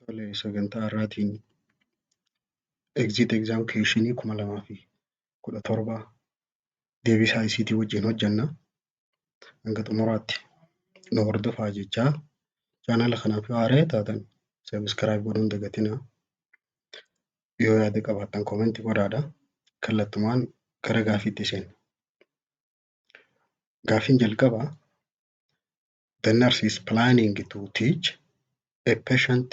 Tole, sagantaa har'aatiin exit exam question 2017 deebisaa isiitii wajjin hojjenna. Hanga xumuraatti nu hordofaa jechaa, chaanala kanaaf yoo haaraa taatan subscribe godhuu hin dagatinaa. Yoo yaada qabaattan comment godhaadha. Kallattumaan gara gaafiitti seenna. Gaafiin jalqabaa: The nurse is planning to teach a patient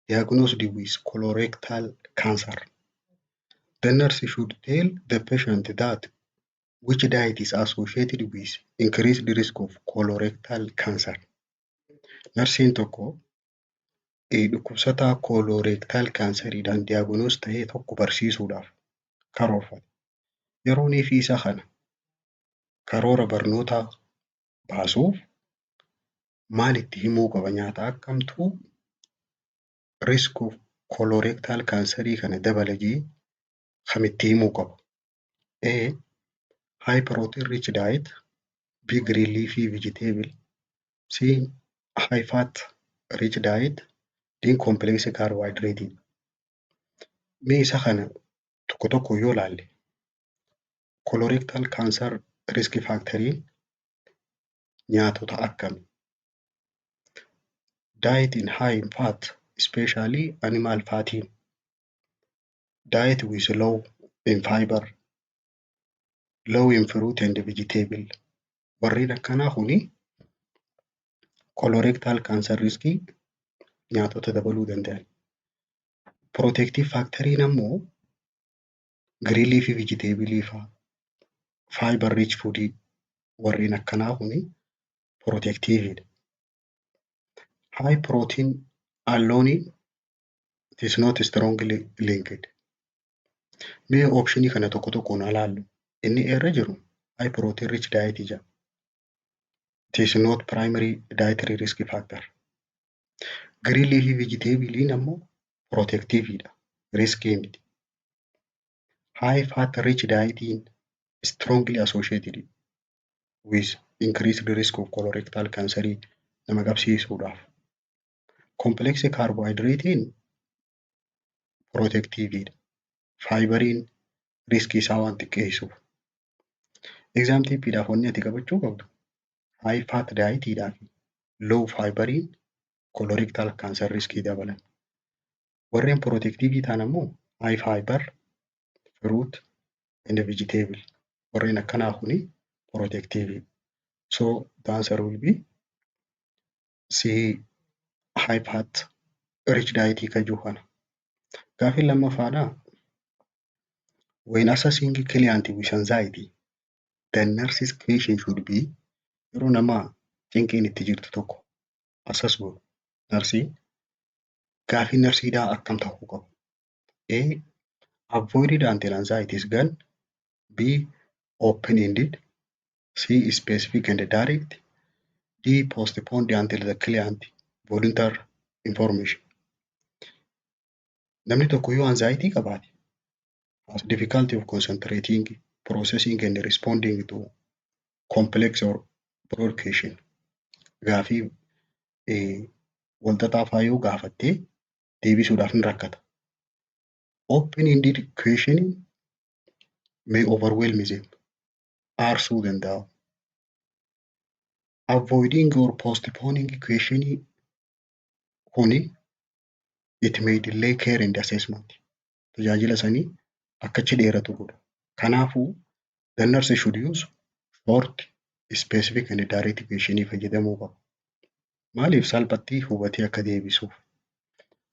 diagnosed with colorectal cancer. The nurse should tell the patient that which diet is associated with increased risk of colorectal cancer? Narsiin tokko dhukkubsataa colorectal canceriidhaan diagnose ta'ee tokko barsiisuudhaaf karoorfate. Yeroo fi isa kana karoora barnootaa baasuuf maal itti himuu qaba? Nyaata akkamtuu risk of colorectal cancerii kana dabala jee kamitti himuu qaba? A. High protein rich diet. B. Green leafy vegetable. C. High fat rich diet. D. Complex carbohydrate. Mee isa kana tokko tokko yoo ilaalle, colorectal cancer risk factoriin nyaatota akkami? Diet in high in fat, especially animal fatting. Diet with low in fiber, low in fruit and vegetable. Warreen akkanaa kuni colorectal cancer riskii nyaatota dabaluu danda'an. Protective factoriin ammoo green leafy vegetable fa'aa, fiber rich food, warreen akkanaa kuni protective dha. High protein alone, it is not strongly linked. Mee optionii kana tokko tokkoon haa ilaallu. Inni irra jiru high protein rich diet jedha. It is not primary dietary risk factor. Green leafy vegetable ammoo protective dha. Riskii miti. High fat rich diet strongly associated with increased risk of colorectal cancer nama qabsiisuudhaaf. Complex carbohydrate protective dha. Fiberiin riskii isaa waan xiqqeessuuf. Exam tippiidhaaf wanni ati qabachuu qabdu high fat dietiidhaa fi low fiberiin colorectal cancer riskii dabalan. Warreen protective ta'an ammoo high fiber, fruit and vegetable, warreen akkanaa kuni protective. So the answer will be C, high fat rich diet kan jiru kana. Gaaffiin lammaffaadhaa: When assessing client with anxiety, the nurse's question should be? Yeroo nama cinqiin itti jirtu tokko assess godhu narsiin, gaaffiin narsiidhaa akkam ta'uu qabu? A. Avoided until anxiety is gone. B. Open-ended. C. Specific and direct. D. Postponed until the client volunteer information. Namni tokko yoo anxiety qabaate, has difficulty of concentrating, processing and responding to complex or broad question. Gaafii walxaxaa fa'aa yoo gaafattee deebisuudhaaf ni rakkata. Open-ended question may overwhelm them. Aarsuu danda'a. Avoiding or postponing question kuni it may delay care and assessment. Tajaajila sanii akka achi dheeratu godha. Kanaafuu the nurse should use short, specific and direct question fayyadamuu qaba. Maaliif? Salphatti hubatee akka deebisuuf.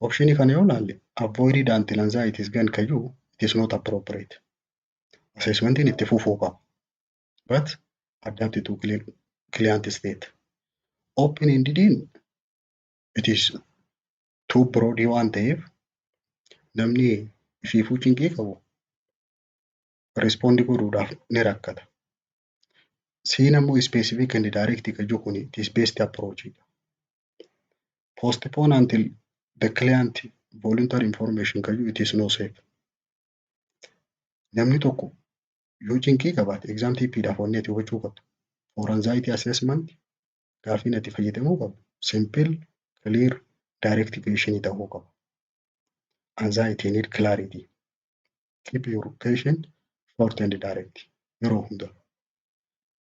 Optionii kana yoo ilaalle, avoid until anxiety is gone kan jiru, it is not appropriate. Assessmentiin itti fufuu qaba. But adapt to client state. Open endediin it is too broad waan ta'eef namni ifiifuu cinqii qabu respond godhuudhaaf ni rakkata. C'n ammoo specific and direct kan jiru kun it is best approach. Postpone until the client voluntary information kan jiru, it is no safe. Namni tokko yoo cinqii qabaate, exam tippiidhaaf wanni ati hubachuu qabdu, for anxiety assessment gaaffiin ati fayyadamuu qabdu simple, clear, Direct question ta'uu qaba. Anxiety need clarity. Keep your question short and direct yeroo hunda.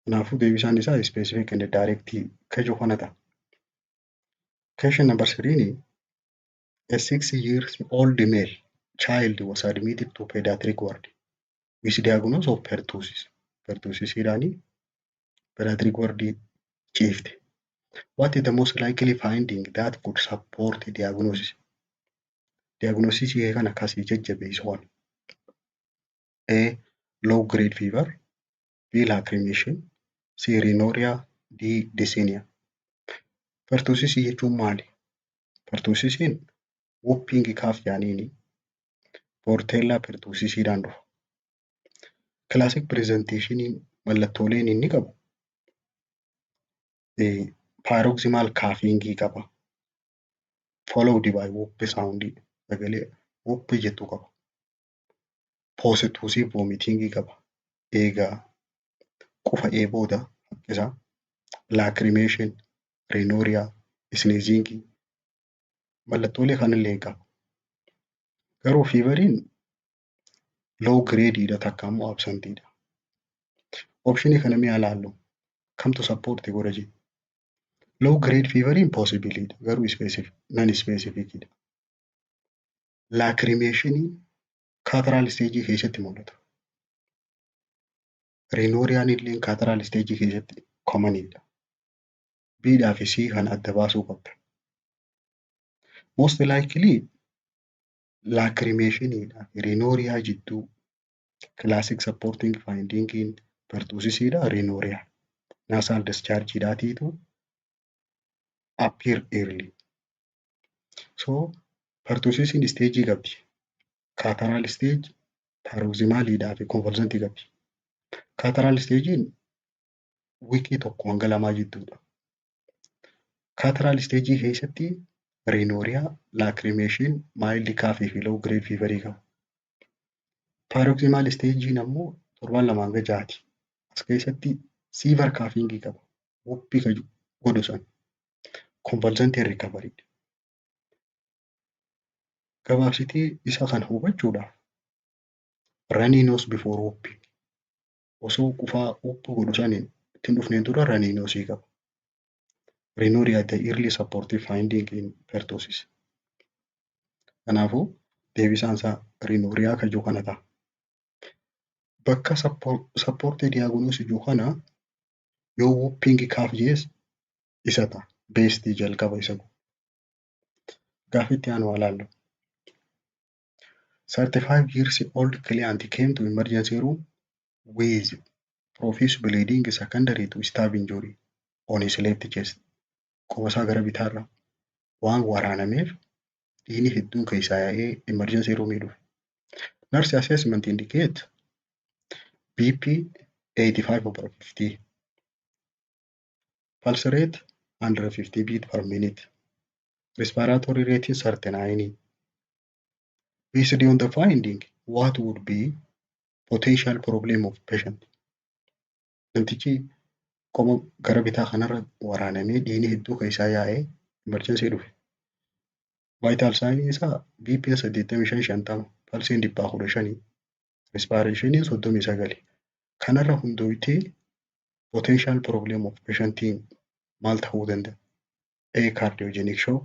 Kanaafuu deebisaan isaa specific and direct kajoo kana ta'a. Question number three, a 6 years old male child was admitted to pediatric ward with diagnosis of pertussis. Pertussisiidhaani pediatric ward ciifte. What is the most likely finding that could support diagnosis? Diagnosis kana akkasii jajjabeessu waan. A. Low grade fever. B. Lacrimation. C. Rhinorrhea. D. Dyspnea. Pertussis jechuun maali? Pertussisiin whooping cough jedhaniini Bordetella pertussisiidhaan dhufa. Classic presentation mallattooleen inni qabu paroxysmal coughing qaba. Followed by whoop sound, sagalee whoop jettu qaba. Post-tussive vomiting qaba. Eegaa qufa'ee booda isa lacrimation, rhinorrhea, sneezing mallattoolee kanallee qaba. Garuu feveriin low grade dha, takka immoo absentiidha. Optionii kana mee ilaallu, kamtu support godha jedhu. Low grade feveriin possibleidha, garuu specific non specificidha. Lacrimationiin catarrhal stage keessatti mul'ata. Rhinorrheaan illee catarrhal stage keessatti commonidha. Bdhaa fi C kana adda baasuu qabda. Most likely lacrimationiidhaa fi rhinorrhea jidduu classic supporting finding pertussisiidha rhinorrhea. Nasal discharge appear early. So pertussisiin stage qabdi. Catarrhal stage, paroxysmaliidhaa fi convalescentii qabdi. Catarrhal stagein weekii 1 hanga 2 jidduudha. Catarrhal stage keessatti rhinorrhea, lacrimation, mild cough fi low grade fever qaba. Paroxysmal stagein ammoo torban 2 hanga 6ti. As keessatti severe coughing qaba. Whoopii kan godhu san. Convalescent recovery. Gabaabsitee isa kana hubachuudhaaf, runny nose before whooping, osoo qufaa whoop godhu saniin ittiin dhufneen dura runny nose qaba. Rhinorrhea, the early supportive finding in pertussis. Kanaafuu deebisaan isaa rhinorrhea kan jiru kana ta'a. Bakka supportii diagnosis jiru kana yoo whooping cough jees isa ta'a. Bestii jalqaba isa godhu. Gaaffii itti aanu haa ilaallu. 35 years old client came to emergency room with profuse bleeding secondary to stab injury on his left chest. Qoma isaa gara bitaarra waan waraanameef dhiigni hedduun keessaa yaa'ee emergency room dhufe. Nurse assessment indicate BP 85 over 50, pulse rate 150 beat per minute, respiratory rate 39. Based on the finding, what would be potential problem of patient? Namtichi qoma gara bitaa kanarra waraanamee dhiigni hedduu keessaa yaa'ee emergency dhufe. Vital sign isaa BP 85 50, pulseiin 115, respirationiin 39. Kanarra hundooytee potential problem of patientiin maal ta'uu danda'a? A. Cardiogenic shock,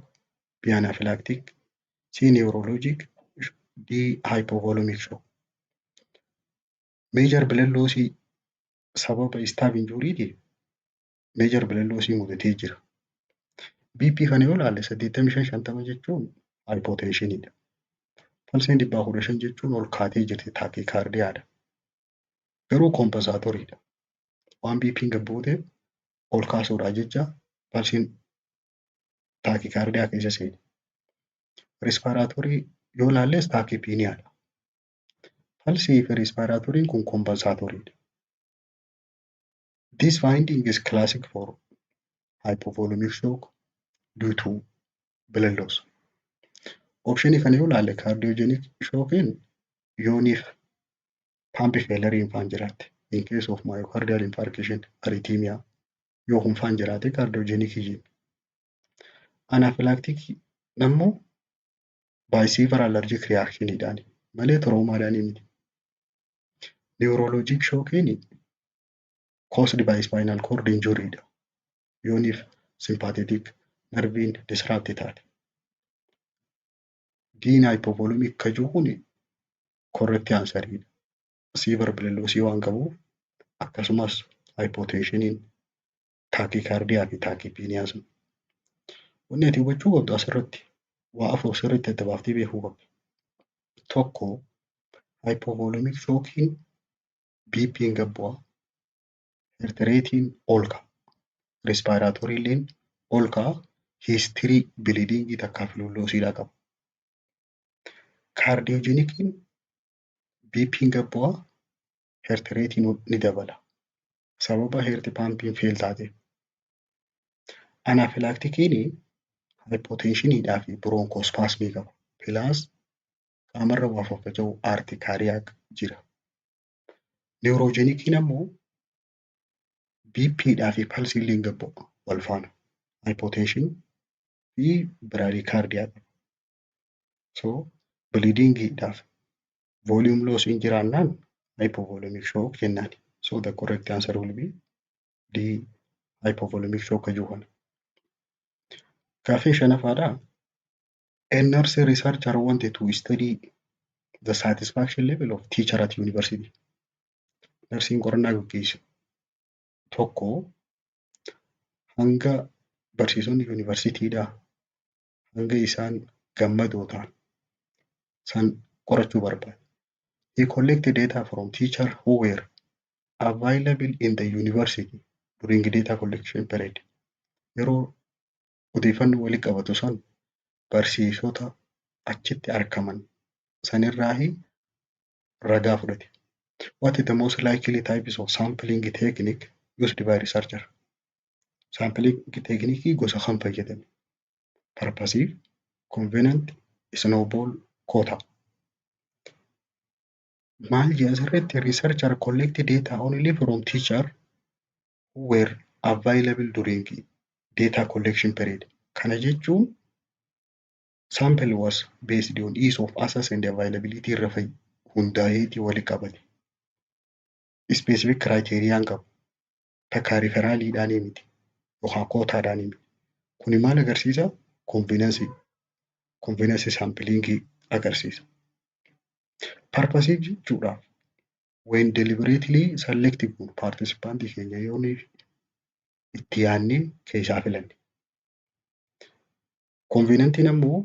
B. Anaphylactic, C. Neurologic, D. Hypovolemic shock. Major blood loss sababa stab injurytiin major blood loss mudatee jira. BP kana yoo ilaalle, 85 50 jechuun hypotensioniidha. Pulseiin 115 jechuun ol kaatee jirti, tachycardiadha. Garuu compensatoryiidha. Waan BP'n gad buuteef ol kaasuudhaaf jecha pulseiin tachycardia keessa seene. Respiratory yoo ilaalles tachypneadha. Pulseii fi respiratoryiin kun compensatoryiidha. This finding is classic for hypovolemic shock due to blood loss. Optionii kana yoo ilaalle, cardiogenic shockiin yooniif pump failure faan jiraatte, in case of myocardial infarction, arrhythmia yoo kun faan jiraate cardiogenic jenna. Anaphylactic Ammoo by severe allergic reactioniidhaan malee traumaadhaan miti. Neurologic shockiin caused by spinal cord injury dha. Yooniif sympathetic nerviin disrupt taate. D'n hypovolemic ka jiru kun correct answeriidha. Severe blood loss waan qabuuf, akkasumas hypotensioniin, tachycardia fi tachypnea sun. Wanni ati hubachuu qabdu asirratti waa afur sirriitti adda baaftee beekuu qabda. Tokko, hypovolemic shockiin BP'n gad bu'a. Heart rate'n ol ka'a. Respiratory illeen ol ka'a. History bleedingii takkaa fluid lossiidhaa qaba. Cardiogeniciin BP'n gad bu'a. Heart rate'n ni dabala. Sababa heart pumpiin fail taateef. Anaphylacticiin hypotensioniidhaa fi bronchospasmii qaba. Plus qaamarra waa faffaca'u, urticaria jira. Neurogeniciin ammoo BPdhaa fi pulseiillee gad bu'a wal faana. Hypotension fi bradycardia qaba. So bleedingiidhaaf volume lossiin jiraannaan hypovolemic shock jennaan. So the correct answer will be D, hypovolemic shock ka jiru kana. Gaaffii shanaffaadhaa. A nurse researcher wanted to study the satisfaction level of teacher at university. Narsiin qorannaa gaggeessu tokko hanga barsiisonni yuunivarsiitiidhaa hanga isaan gammadoo ta'an san qorachuu barbaade. He collected data from teacher who were available in the university during data collection period. Yeroo odeeffannoo walitti qabatu san barsiisota achitti argaman sanirraahi ragaa fudhate. What is the most likely types of sampling technique used by researcher? Sampling technique gosa kam fayyadame? Purposive, convenient, snowball, quota. Maal jedha asirratti? Researcher collect data only from teacher who were available during data collection period. Kana jechuun sample was based on ease of access and availability irra hundaa'eeti walitti qabate. Specific criteria qabu. Takka referraliidhaanii miti yookaan quotaadhaanii miti. Kuni maal agarsiisa? Convenience. Convenience sampling agarsiisa. Purposive jechuudhaaf when deliberately selective participant keenya yoo itti yaadnee keessaa filanne. Convenientiin ammoo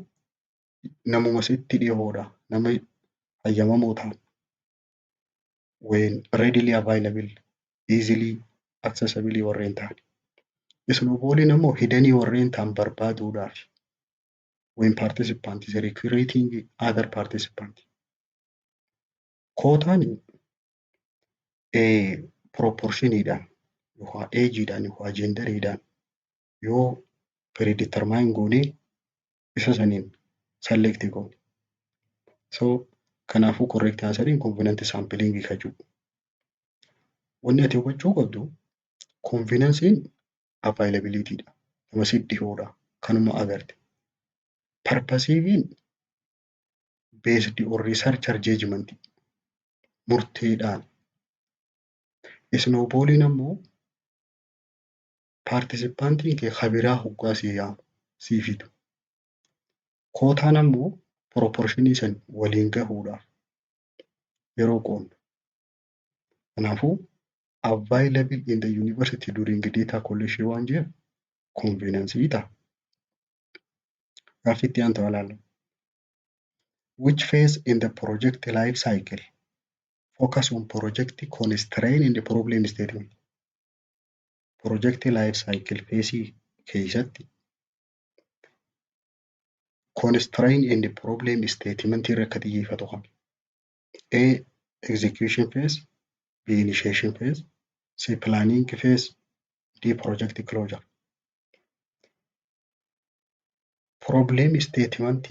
namuma sitti dhiyoodha. Nama hayyamamoo ta'an. When readily available, easily accessible warreen ta'an. Snowballiin ammoo hidanii warreen ta'an barbaaduudhaaf. When participant is recruiting other participant. Quotaan proportioniidhaan yookaan ageiidhaan yookaan genderiidhaan yoo predetermine goonee isa saniin select goone. So kanaafuu correct answeriin convenient sampling ka jedhu. Wanni ati hubachuu qabdu convenienceiin availabilityidha. Nama sitti dhiyoodha. Kanuma agarte. Purposiveiin based on researcher judgment, murteedhaan. Snowballiin ammoo participantiin kee ka biraa hoggaa sii yaamu sii fidu. Quotaan ammoo proportionii san waliin gahuudhaaf yeroo qoodnu. Kanaafuu available in the university during data collection waan jedheef convenience ta'a. Gaaffii itti aantu haa ilaallu. Which phase in the project life cycle focus on project constraint and problem statement? Project life cycle phase keessatti constraint and problem statement irra akka xiyyeeffatu kami? A. Execution phase, B. Initiation phase, C. Planning phase, D. Project closure. Problem statement,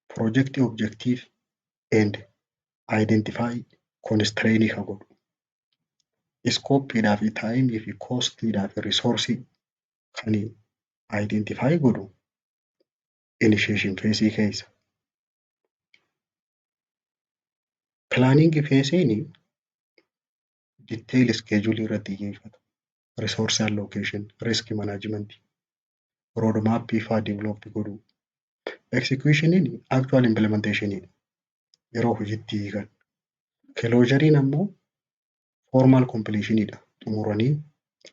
project objective and identify constraint kan godhu. Scopeidhaa fi timeii fi costiidhaa fi resourceii kan identify godhu. Initiation phase keessa. Planning phase detail schedule irratti xiyyeeffata. Resource allocation, risk management, road map faa develop godhuu. Execution actual implementation yeroo hojiitti hiikan. Closure ammoo formal completion dha. Xumuranii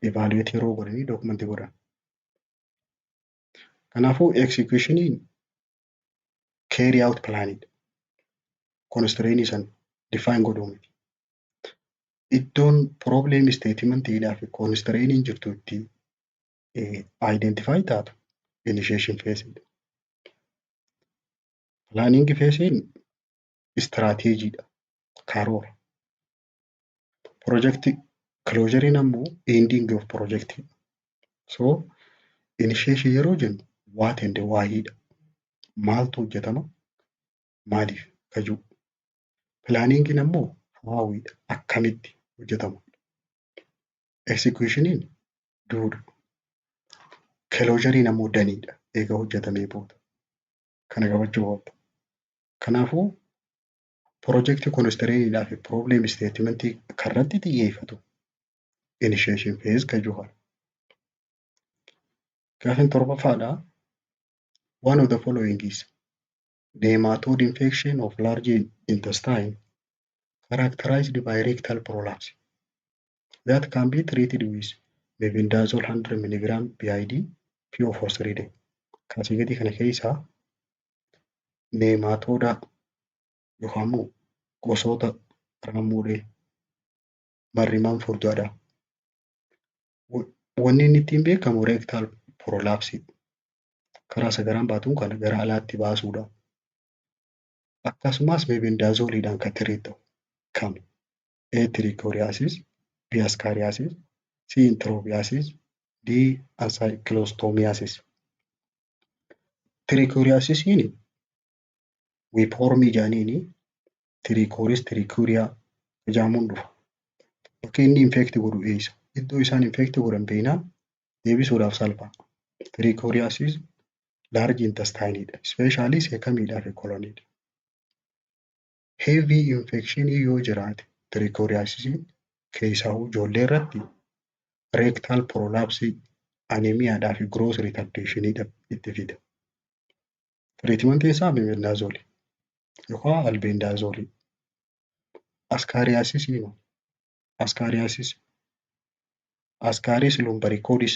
evaluate yeroo godhanii document godhan. Kanaafuu execution carry out plan dha. Constraint san define godhuu miti. Iddoon problem statement fi constraint jirtu itti identify taatu initiation phase dha. Planning phase strategy dha. Karoora. Project closure ammoo ending of project. So initiation yeroo jennu what and why dha. Maaltu hojjetama? Maaliif? Kajuu. Planning ammoo how dha. Akkamitti hojjetama? Execution do dha. Closure ammoo done dha. Eega hojjetamee booda. Kana qabachuu qabda. Kanaafuu project constraint fi problem statement karratti xiyyeeffatu initiation phase kajuu kana. Gaaffiin torbaffaadha. One of the following is nematode infection of large intestine characterized by rectal prolapse that can be treated with mebendazole 100 mg BID PO for 3 day. Kasii gadii kana keessaa nematoda yookaan immoo gosoota raammolee marrimaan furdaadha. Wanni inni ittiin beekamu rectal prolapse karaa sagaraan baatuun kana gara alaatti baasuudha. Akkasumas mebendazoleiidhaan kan treat ta'u kami? A. Trichuriasis, B. Ascariasis, C. Enterobiasis, D. Ancylostomiasis. Trichuriasisiin whipwormii jedhaniini Trichuris trichiura jedhamuun dhufa. Bakki inni infect godhu eessa? Iddoo isaan infect godhan beeknaan deebisuudhaaf salphaa. Trichuriasis large intestine dha. Especially cecumiidhaa fi coloniidha. Heavy infection yoo jiraate trichuriasisiin keessaa ijoollee irratti rectal prolapse, anemiadhaa fi growth retardation itti fida. Treatmentiin isaa mebendazole yookaan albendazole. Ascariasisiin Ascariasis Ascaris lumbricoides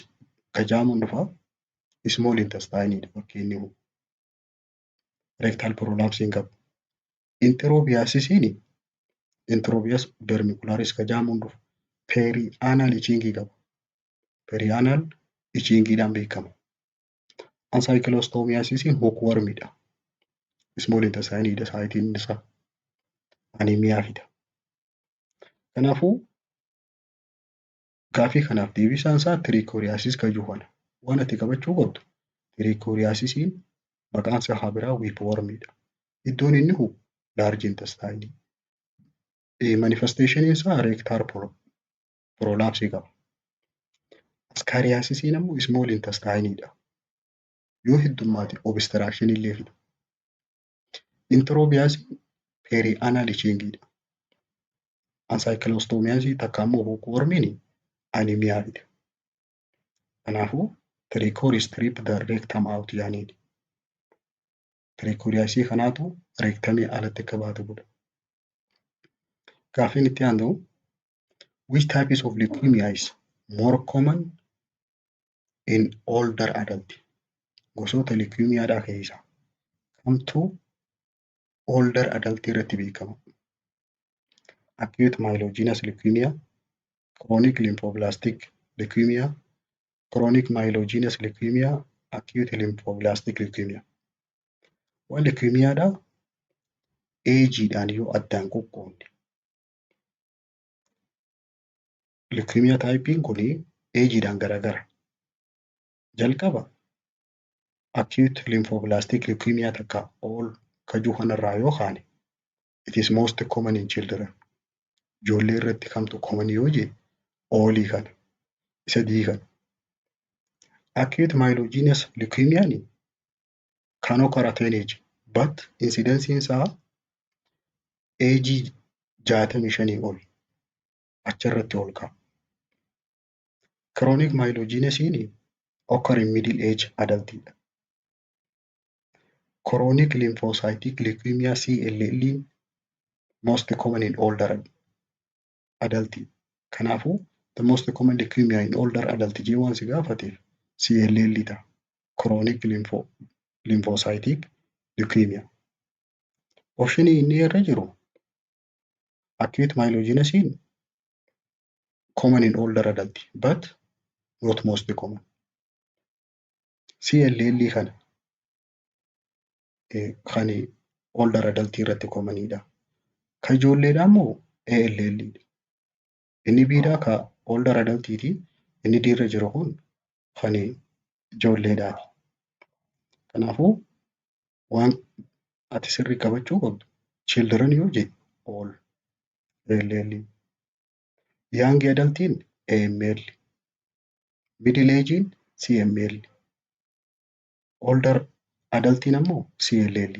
ka jedhamuun dhufa. Small intestine dha bakki inni hubu. Rectal prolapse hin qabu. Enterobiasisiin Enterobius vermicularis ka jedhamuun dhufa. Perianal itching qaba. Perianal itchingiidhaan beekama. Ancylostomiasisiin hookwormidha. Small intestine dha siteiin isaa. Anemia fida. Kanaafuu gaaffii kanaaf deebisaan isaa trichuriasis kan jiru kana. Waan ati qabachuu qabdu trichuriasisiin maqaan isaa haa biraa whipwormidha. Iddoon inni hubu large intestine. Manifestation isaa rectal prolapse qaba. Ascariasisiin ammoo small intestine dha. Yoo heddummaate obstruction illee fida. Enterobiasiin perianal itching dha. Ancylostomiasis takka immoo hookwormiin anemia fida. Kanaafuu Trichuris strip the rectum out jedhaniini. Trichuriasii kanaatu rectumii alatti akka baatu godha. Gaaffiin itti aanu, which types of leukemia is more common in older adult? Gosoota leukemiadhaa keessaa kamtu older adult irratti beekama? Acute myelogenous leukemia, chronic lymphoblastic leukemia, chronic myelogenous leukemia, acute lymphoblastic leukemia. Waan leukemiadhaa ageiidhaan yoo addaan qoqqoodne, leukemia typeiin kun ageiidhaan garagara. Jalqaba acute lymphoblastic leukemia takka all kajuu kanarraa yoo kaane, it is most common in children. Ijoollee irratti kamtu common yoo jee, allii kana isa dii kana. Acute myelogenous leukemiaan Can occur at any age, but incidenceiin isaa ageii 65 ol achirratti ol ka'a. Chronic myelogenousiin occur in middle age adultidha. Chronic lymphocytic leukemia, CLL, most common in older adult. Kanaafuu the most common leukemia in older adult jee waan si gaafateef CLL ta'a. Chronic lymphocytic leukemia. Optionii inni irra jiru acute myelogenousiin common in older adult but not most common. CLL kana kan older adult irratti commonidha. Kan ijoolleedhaa immoo ALL dha. Inni biidaa ka older adultiiti. Inni D irra jiru kun kan ijoolleedhaati. Kanaafuu waan ati sirrii qabachuu qabdu children yoo jedhe all ALL. Young adultiin AML. Middle agein CML. Older adultiin ammoo CLL.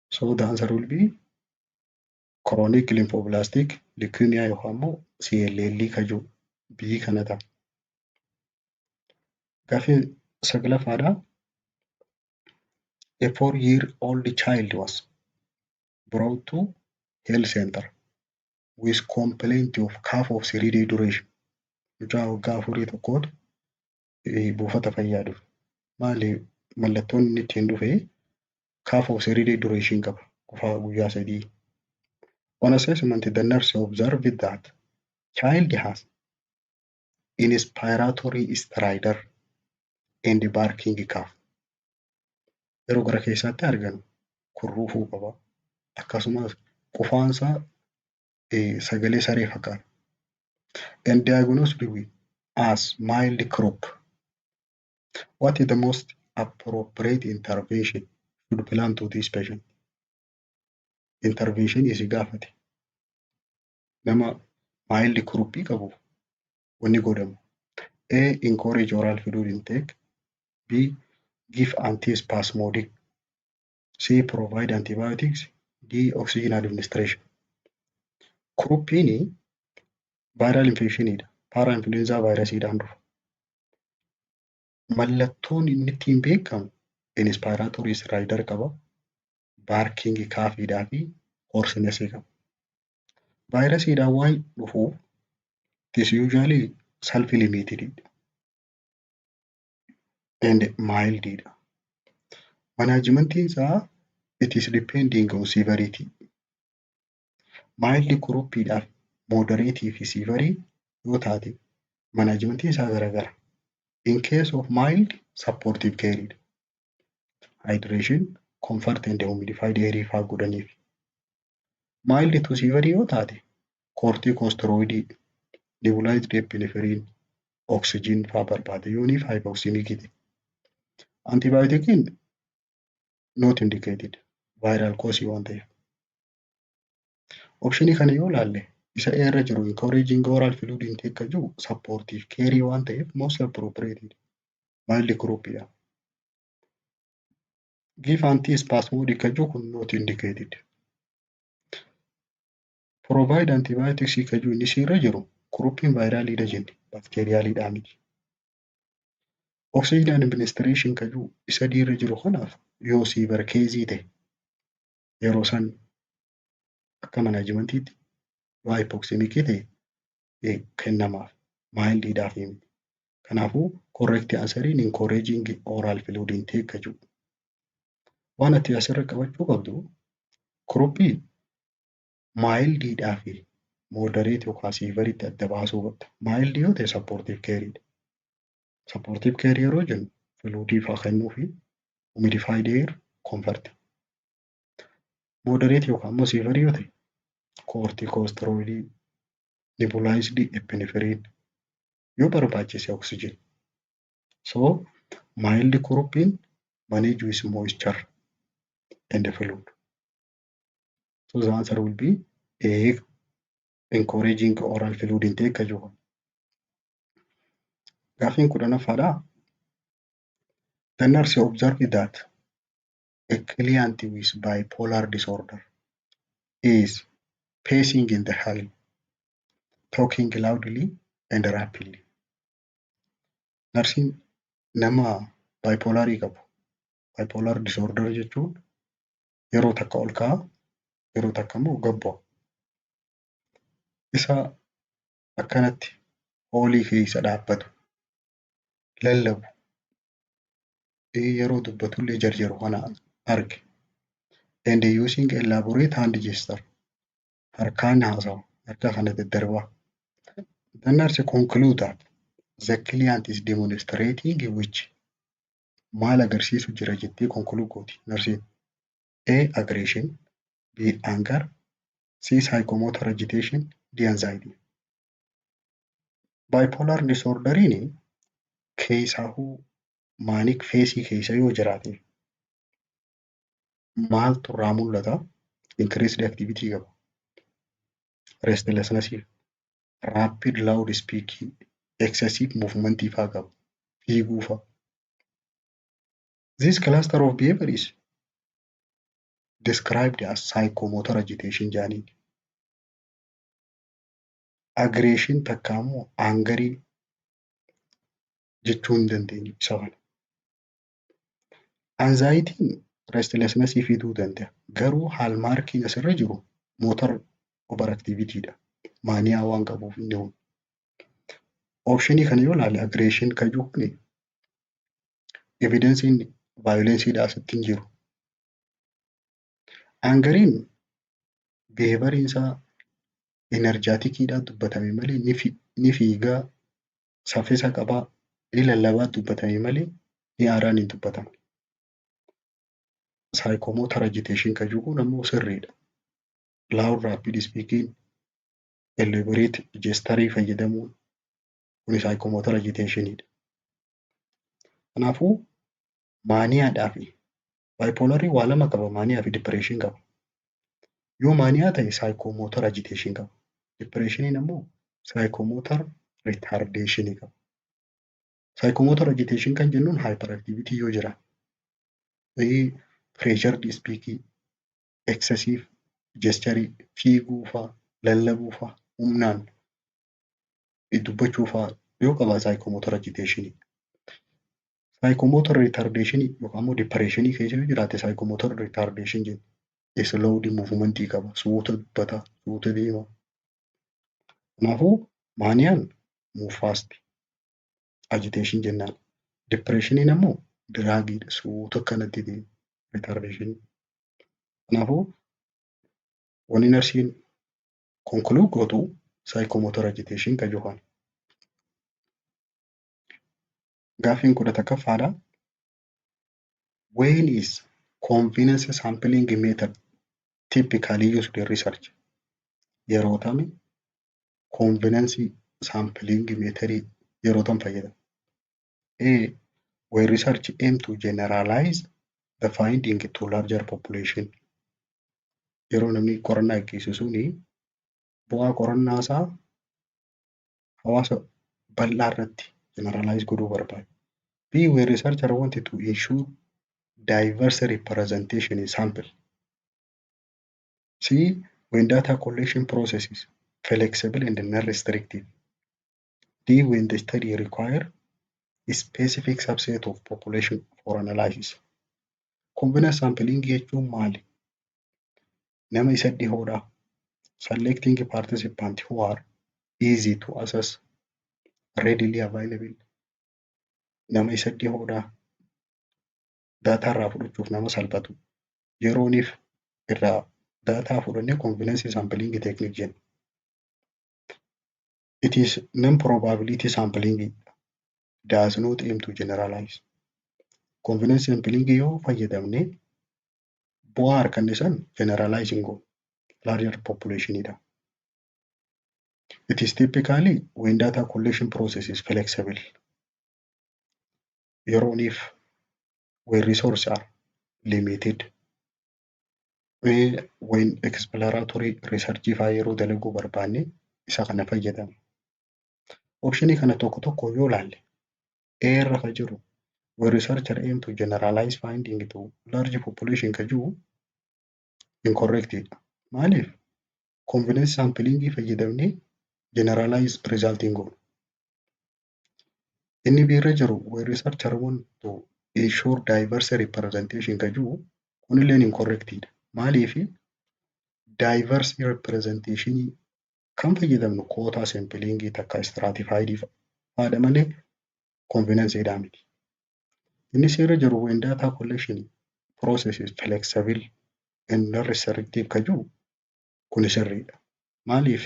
So the answer will be chronic lymphoblastic leukemia yookaan immoo CLL ka jiru B kana ta'a. Gaaffii saglaffaadhaa. A 4-year-old child was brought to health center with complaint of cough of 3-day duration. Mucaa waggaa 4 tokkootu buufata fayyaa dhufe. Maali mallattoon inni ittiin dhufe? Cough of 3-day duration qaba. Qufaa guyyaa 3. On assessment, the nurse observed that child has inspiratory stridor and barking cough. Yeroo gara keessaatti arganu kurruufuu qaba. Akkasumas qufaansaa sagalee saree fakkaata. And diagnosed with as mild croup. What is the most appropriate intervention should plan to this patient? Intervention si gaafate. Nama mild croup qabu wanni godhamu. A. Encourage oral fluid intake. B. Give antispasmodic. C. Provide antibiotics. D. Oxygen administration. Croupiin viral infectionidha. Parainfluenza virusiidhaan dhufa. Mallattoon inni ittiin beekamu inspiratory stridor qaba. Barking coughiidhaa fi hoarseness qaba. Vaayirasiidhaan waan dhufuuf it is usually self limited and mild dha. Managementiin isaa it is depending on severity. Mild croupiidhaaf moderate fi severe yoo taate managementiin isaa garagara. In case of mild, supportive care dha. Hydration, comfort and humidified air faa godhaniif. Mild to severe yoo taate corticosteroid, nebulized epinephrine, oxygen faa barbaada yooniif hypoxemic ta'e. Antibioticiin not indicated viral cause waan ta'eef. Optionii kana yoo ilaalle isa A irra jiru encouraging oral fluid intake kan jiru supportive care waan ta'eef most appropriate mild croupiidha. Give antispasmodic kan jiru kun not indicated. Provide antibiotics kan jiru inni C irra jiru croupiin viraliidha jenne, bacterialiidhaa miti. Oxygen administration kan jiru isa D irra jiru kanaaf yoo severe case ta'e yeroo san akka managementiitti yoo hypoxemicii ta'e kennamaaf, mildiidhaaf miti. Kanaafuu correct answeriin encouraging oral fluid intake kan jedhu. Waan ati asirra qabachuu qabdu croupii mildiidhaa fi moderate yookaan severitti adda baasuu qabda. Mildii yoo ta'e supportive careiidha. Supportive careii yeroo jennu fluidii fa'aa kennuufi, humidified air, comfort. Moderate yookaan immoo severeii yoo ta'e corticosteroidii, nebulized epinephrine, yoo barbaachise oxygen. So mild croupiin manage with moisture and fluid. So the answer will be A, encouraging oral fluid intake kan jedhu. Gaaffiin 10ffaadhaa. The nurse observed that a client with bipolar disorder is pacing in the hall, talking loudly and rapidly. Narsiin nama bipolarii qabu. Bipolar disorder jechuun yeroo takka ol ka'a, yeroo takka immoo gad bu'a. Isa akkanatti hallii keessa dhaabbatu, lallabu, yeroo dubbatullee jarjaru kana arge. And using elaborate hand gesture, harkaan haasawa, harka kana daddarbaa. The nurse conclude that the client is demonstrating which, maal agarsiisu jira jettee conclude gooti narsiin? A. Aggression, B. Anger, C. Psychomotor agitation, D. Anxiety. Bipolar disorderiin keessaahuu manic phaseii keessa yoo jiraate maaltu irraa mul'ata? Increased activity qaba. Restlessness, rapid loud speaking, excessive movement faa qaba. Fiiguu faa. This cluster of behavior is described as psychomotor agitation jedhaniin. Aggression takka immoo angerii jechuu hin dandeenyu isa kana. Anxietyn restlessness fiduu danda'a. Garuu hallmarkiin asirra jiru motor overactivity dha. Mania waan qabuuf inni kun. Optionii kana yoo ilaalle, aggression kan jiru kuni evidenceiin violenceiidha asitti hin jiru. Angeriin behavioriin isaa energeticiidhaan dubbatame malee, ni fiigaa, saffisa qabaa, ni lallabaa dubbatame malee ni aaraan hin dubbatamne. Psychomotor agitation kan jiru kun ammoo sirriidha. Loud rapid speaking, elaborate gesturii fayyadamuun kuni psychomotor agitationidha. Kanaafuu maniadhaa fi bipolarii waa lama qaba, mania fi depression qaba. Yoo mania ta'e psychomotor agitation qaba. Depressioniin ammoo psychomotor retardationii qaba. Psychomotor agitation kan jennuun hyperactivity yoo jiraate, pressured speaking, excessive gesturii, fiiguu faa, lallabuu faa, humnaan dubbachuu faa yoo qabaate psychomotor agitationii. Psychomotor retardationii yookaan immoo depressionii keessa yoo jiraate psychomotor retardation jenna. Slowed movementii qaba. Suuta dubbata, suuta deema. Kanaafuu maniaan move fast agitation jennaan. Depressioniin ammoo draggiidha. Suuta akkanatti deema retardationii. Kanaafuu wanni narsiin conclude gootu psychomotor agitation kan jedhu kana. Gaaffiin 11ffaadha. When is convenience sampling method typically used in research? Yeroo tami convenience sampling method yeroo tam fayyadamu? A. When research aim to generalize the finding to larger population. Yeroo namni qorannaa gaggeessu suni bu'aa qorannaa isaa hawaasa bal'aa irratti generalize godhuu barbaada. B. When researcher wanted to ensure diverse representation in sample. C. When data collection process is flexible and non-restrictive. D. When the study require a specific subset of population for analysis. Convenience sampling jechuun maali? Nama isa dhihoodha. Selecting participant who are easy to access, readily available. Nama isa dhihoodha. Data irraa fudhachuuf nama salphatu. Yerooniif irraa data fudhannee convenience sampling technique jenna. It is non-probability sampling, does not aim to generalize. Convenience sampling yoo fayyadamne bu'aa arganne san generalize hin goonu. Larger population dha. It is typically when data collection process is flexible. Yerooniif when resources are limited. When exploratory research faa yeroo dalaguu barbaanne isa kana fayyadamna. Optionii kana tokko tokko yoo ilaalle, A irra kan jiru When researcher aim to generalize finding to large population ka jiru incorrect dha. Maaliif? Convenience sampling fayyadamnee generalize result hin goonu. Inni biirra jiru when researcher want to ensure diverse representation ka jiru kunilleen incorrect dha. Maaliif? Diverse representation kan fayyadamnu quota sampling takka stratified fa'aadha malee convenience dhaa miti. Inni seera jiru when data collection process is flexible and non restrictive ka jiru kuni sirriidha. Maaliif?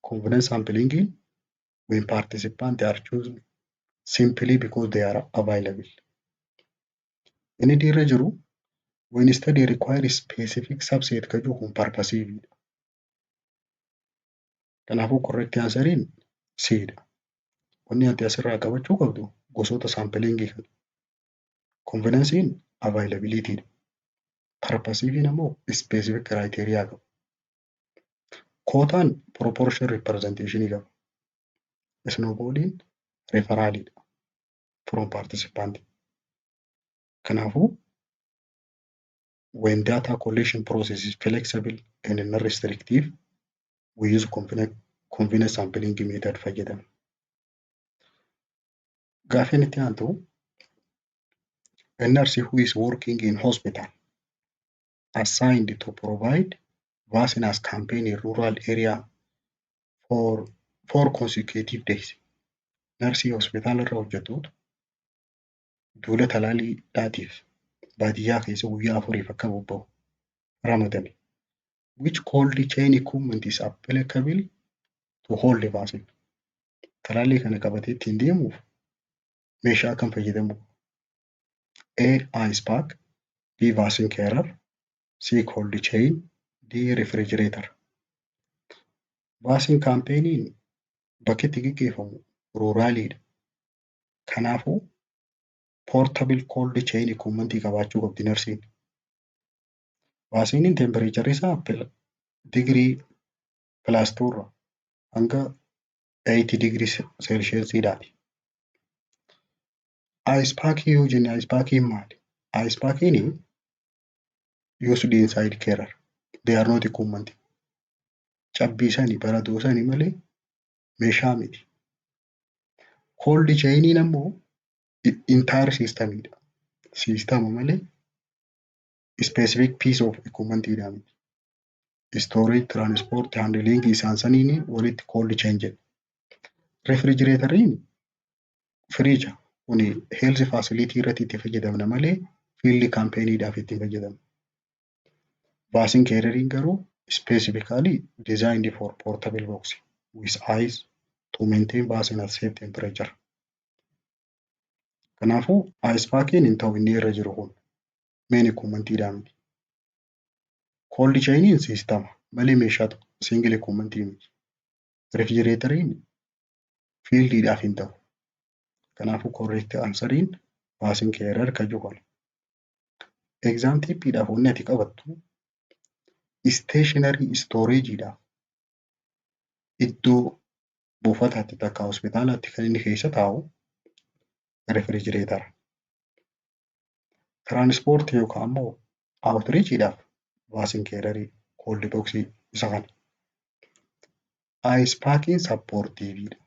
Convenience sampling when participants are chosen simply because they are available. Inni diirra jiru when study require specific subset ka jiru kun purposive dha. Kanaafuu correct answeriin C dha. Wanni ati asirraa qabachuu qabdu gosoota samplingii kana. Convenienceiin availability dha. Purposiveiin ammoo specific criteria qaba. Quotaan proportion representation qaba. Snowballiin referralidha from participant. Kanaafuu when data collection process is flexible and non restrictive, we use convenience sampling method fayyadamna. Gaafiin itti aantu, a nurse who is working in hospital assigned to provide vaccine as campaign in rural area for 4 consecutive days. Narsii hospitaala irra hojjettuutu duula talaaliidhaatiif baadiyyaa keessa guyyaa 4f akka bobba'u ramadame. Which cold chain equipment is applicable to hold the vaccine? Talaallii kana qabatee ittiin deemuuf meeshaa akkam fayyadamuu? A. Ice pack, B. Vaccine carrier, C. Cold chain, D. Refrigerator. Vaccine campaigniin bakki itti gaggeeffamu ruraliidha. Kanaafuu portable cold chain equipment qabaachuu qabdi narsiin. Vaccineiin temperatureri isaa digirii plus 2 irra hanga 80 digirii Celsiusiidhaati. Ice packii yoo jenne, ice packiin maali? Ice packiin used inside carrier. They are not equipment. Cabbii sani baradoo sani malee meeshaa miti. Cold chainiin ammoo entire systemidha. Systema malee specific piece of equipmentidha miti. Storage, transport, handling isaan saniin walitti cold chain jenna. Refrigeratoriin firiija kuni health facility irratti itti fayyadamna malee field campaigniidhaaf itti hin fayyadamnu. Vaccine carrieriin garuu specifically designed for portable box with ice to maintain vaccine at safe temperature. Kanaafuu ice packiin hin ta'u, inni irra jiru kun main equipmentiidhaa miti. Cold chainiin systema malee meeshaa single equipmentii miti. Refrigeratoriin fieldiidhaaf hin ta'u. Kanaafuu correct answeriin vaccine carrier ka jiru kana. Exam tipiidhaaf wanni ati qabattu, stationary storageiidhaaf iddoo buufataatti takka hospitaalaatti kan inni keessa taa'u refrigeratora. Transportii yookaan ammoo outreachiidhaaf vaccine carrierii, cold boxii isa kana. Ice packiin supportiveiidha.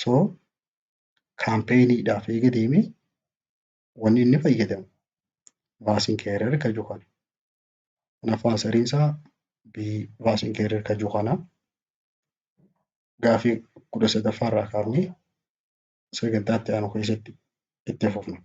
So campaigniidhaaf eega deemee wanni inni fayyadamu vaccine carrier ka jiru kana. Kanaafuu answeriin isaa B, vaccine carrier ka jiru kana. Gaafii 13ffaa irraa kaafnee sagantaa itti aanu keessatti itti fufna.